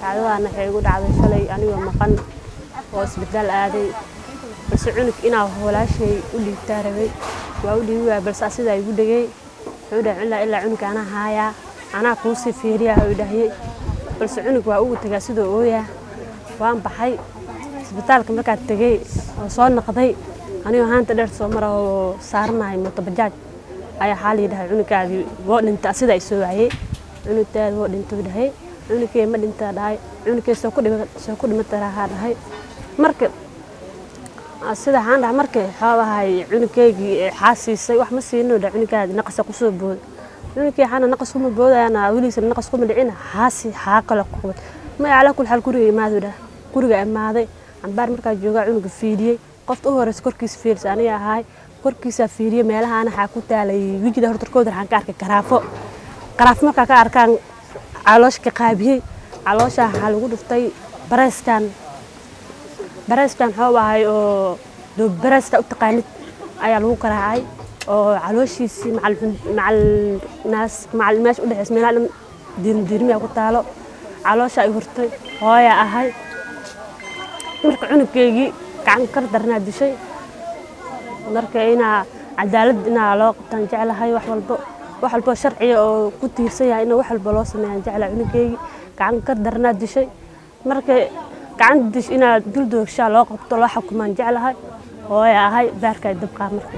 Dhacdadaan waxay igu dhacday shalay anigoo maqan oo isbitaal aaday, balse cunug inaa walaashay u dhiibtaa rabay, waa u dhiibi waaya, balse asidaa igu dhegay. Wuxuu dhahay ilaa ilaa cunug anaa haayaa, anaa kuusii fiiriyaa u dhahiyey, balse cunug waa ugu tagaa sidoo ooyaa. Waan baxay isbitaalka. Markaa tegey oo soo noqday, anigoo haanta dheer soo mara oo saaranahay mooto bajaaj ayaa waxaa lii dhahay cunugaadii woo dhintay. Asidaa isoo waayey, cunugtaadi woo dhintay u dhahay. Cunugkey ma dhintaa dhahay, cunugkey soo ku dhima, soo ku dhimatarahaa dhahay. Marka sida waxaan dhahay, marka waxaa ahay cunugkeygii xaa siisay, wax ma siino dha, cunugaadi naqasa kusoo booday. Cunugkey xaana naqas kuma boodayana, weligiisa naqas kuma dhicin, xaasi xaa kale ku qabad maya. Calaa kul xaal guriga imaadu dhah. Guriga imaaday, cambaar markaa joogaa cunuga fiiriyey. Qofta u horeysa korkiisa fiirisa aniga ahay, korkiisaa fiiriyey. Meelahaana waxaa ku taalay wijida hortarkooda waxaan ka arkay garaafo. Garaafo markaa ka arkaan caloosha ka qaabiyey. Caloosha waxaa lagu dhuftay bareyskan, bareyskan waxuu ahay oo bareeska u taqaanid ayaa lagu garaacay, oo calooshiisii macal macal naas macal meesha u dhexeysa meelaha dhan diirmidiirmiyaa ku taalo. Caloosha ay hurtay, hooya ahay. Marka cunugkeygii gacan kar darnaa dishay. Marka inaa cadaalad inaa loo qabtaan jeclahay, wax walbo, wax walbo sharciga oo ku tiirsan yahay in wax walba loo sameeyaan jeclahay. Cunugkeygii gacan kar darnaa dishay. Marka gacan dish inaa dul doogshaa loo qabto, loo xukumaan jeclahay. Hooya ahay, baarka ay dabqaa marka.